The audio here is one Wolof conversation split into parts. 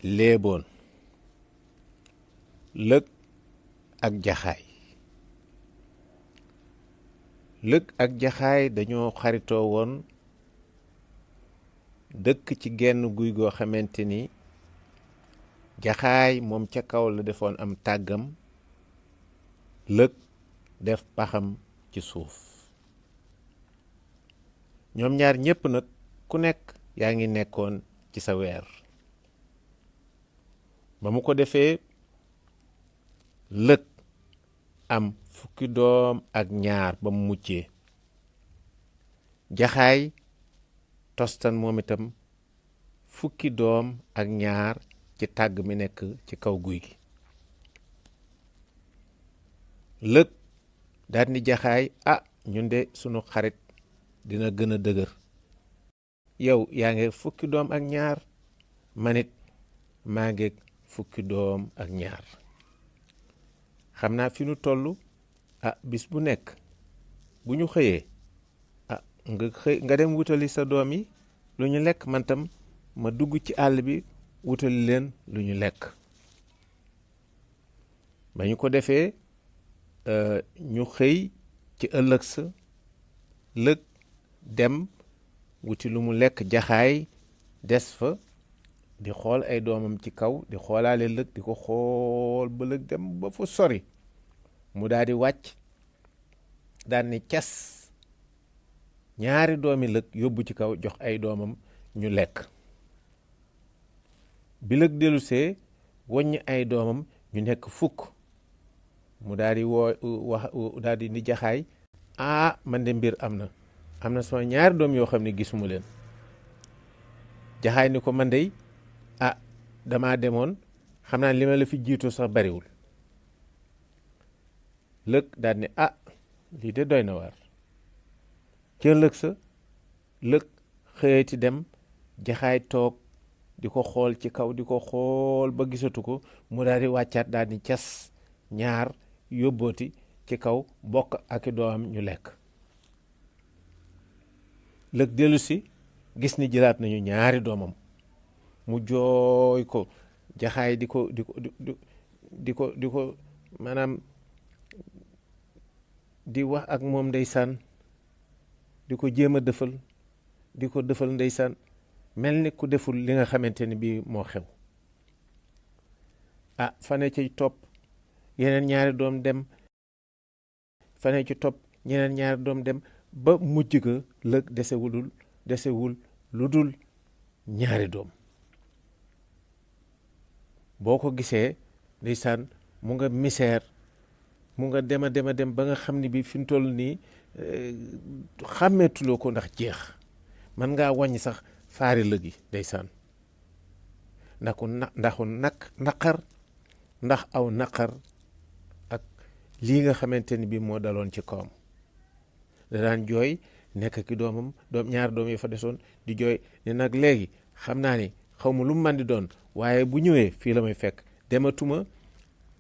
léeboon lëg ak jaxaay. lëg ak jaxaay dañoo xaritoo woon dëkk ci genn guy goo xamante ni jaxaay moom ca kaw la defoon am tàggam, lëg def paxam ci suuf. ñoom ñaar ñépp nag ku nekk yaa ngi nekkoon ci sa weer. ba mu ko defee lëg am fukki doom ak ñaar ba mu muccee. jaxaay tostan moom itam fukki doom ak ñaar ci tàgg mi nekk ci kaw guy gi. lëg daal ni jaxaay ñun de sunu xarit dina gën a dëgër. yow yaa ngi fukki doom ak ñaar, manit maa ngi fukki doom ak ñaar. xam naa fi nu toll bis bu nekk bu ñu xëyee nga dem wutali sa doom yi lu ñu lekk, man tam ma dugg ci àll bi wutali leen lu ñu lekk. ba ñu ko defee ñu xëy ci ëllëg sa lëg dem wuti lu mu lekk, jaxaay des fa di xool ay doomam ci kaw, di xoolaale lëg, di ko xool ba lëg dem ba fu sori mu daal di wàcc daal ni cas ñaari doomi lëg yóbbu ci kaw jox ay doomam ñu lekk. bi lëg dellusee woññ ay doomam ñu nekk fukk, mu daal di daal di ni jaxaay man de mbir am na sama ñaari doom yoo xam ne gisuma leen. jaxaay ni ko man de damaa demoon, xam naa li ma la fi jiitu sax bariwul. lëg daal ni lii de doy na waar. ca lëg sa lëg xëyati dem, jaxaay toog di ko xool ci kaw, di ko xool ba gisatu ko, mu daal di wàccaat daal di cas ñaar yóbbooti ci kaw bokk ak i doomam ñu lekk. lëg dellu si gis ni jëlaat nañu ñaari doomam, mu jooy ko. jaxaay di ko maanaam di wax ak moom ndeysaan, di ko jéem a dëfal ndeysaan, mel ni ku deful li nga xamante ni bii moo xew. fane ci topp yeneen ñaari doom dem, fane ci topp ñeneen ñaari doom dem, ba mujj ga lëg desewul lu dul ñaari doom. boo ko gisee ndeysaan mu nga misère, mu nga dema dem ba nga xam ni bi fi mu toll nii xàmmeetuloo ko ndax jeex. man ngaa wàññi sax faari lëg yi ndeysaan, ndax aw naqar ak lii nga xamante ni bi moo daloon ci kawam. da daan jooy nekk ki doomam, ñaari doom yi fa desoon di jooy ni nag léegi xam naa ni xaw ma lu mu mën di doon, waaye bu ñëwee fii la may fekk, dematuma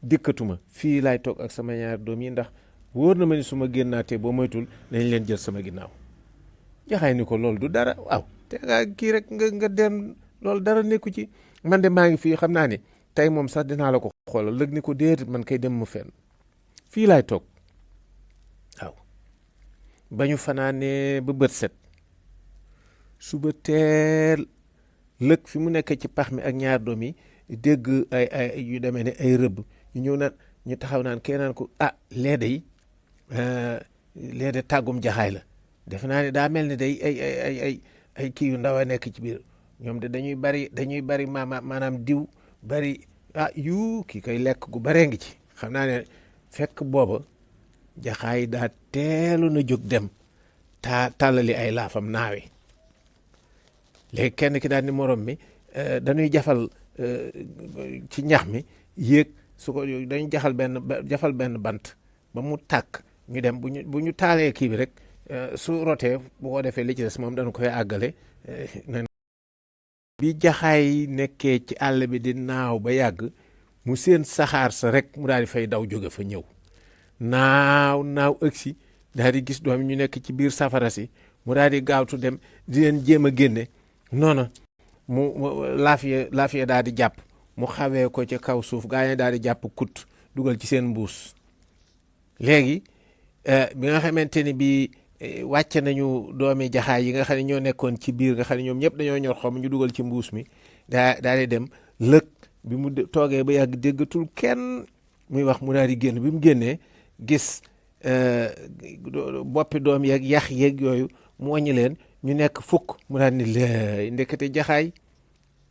dikkatuma, fii laay toog ak sama ñaari doom yi, ndax wóor na ma ni su ma génnaatee boo moytul nañ leen jël sama ginnaaw. jaxaay ni ko loolu du dara, waaw te nga kii rek nga dem, loolu dara nekku ci, man de maa ngi fii, xam naa ni tey moom sax dinaa la ko xoolal. lëg ni ko déet, man kay dem mu fenn, fii laay toog. waaw ba ñu fanaanee ba bët set, suba teel lëg fi mu nekk ci pax mi ak ñaar doom yi dégg ay yu demee ne ay rëbb, ñu ñëw naan, ñu taxaw naan, kee naan ko lee de tàggum jaxaay la, defe naa ne daa mel ni day ay kii yu ndaw a nekk ci biir, ñoom de dañuy bari maanaam diw bari, kii koy lekk gu baree ngi ci. xam naa ne fekk booba jaxaay daa teelu na jóg dem tàllali ay laafam naawe. léegi kenn ki daal ni morom mi dañuy jafal ci ñax mi yéeg, su ko dañuy jafal benn bant ba mu tàkk, ñu dem bu ñu taalee kii bi rek su rotee, bu ko defee li ci des moom dañu koy àggale. bi jaxaay nekkee ci àll bi di naaw ba yàgg, mu seen saxaar sa rek mu daal di fay daw jóge fa ñëw, naaw ëgsi daal di gis doom ñu nekk ci biir safara si, mu daal di gaawtu dem di leen jéem a génne. noona mu laafiya daal di jàpp, mu xawee ko ci kaw suuf gaa yi daal di jàpp kut dugal ci seen mbuus. léegi bi nga xamante ni bii wàcce nañu doomi jaxaay yi nga xam ne ñoo nekkoon ci biir nga xam ne ñoom ñëpp dañoo ñor xom ñu dugal ci mbuus mi daal di dem lëg bi mu toogee ba yàgg déggatul kenn muy wax mu daal di génn bi mu génnee gis boppi doom yeeg yax yeeg yooyu mu wàññi leen ñu nekk fukk mu daal ni lay ndekete jaxaay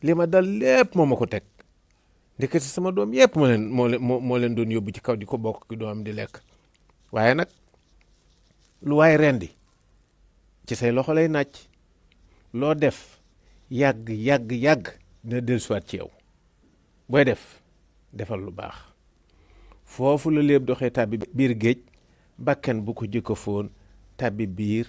li ma dal lépp moo ma ko teg ndekete sama doom yëpp moo leen doon yóbbu ci kaw di ko bokk ki doom di lekk. waaye nag lu waay rendi ci say loxo lay nàcc loo def yàgg dina dellusiwaat ci yow booy defal lu baax. foofu la léeb doxee tàbbi biir géej bakken bu ko jëkka foon tàbbi biir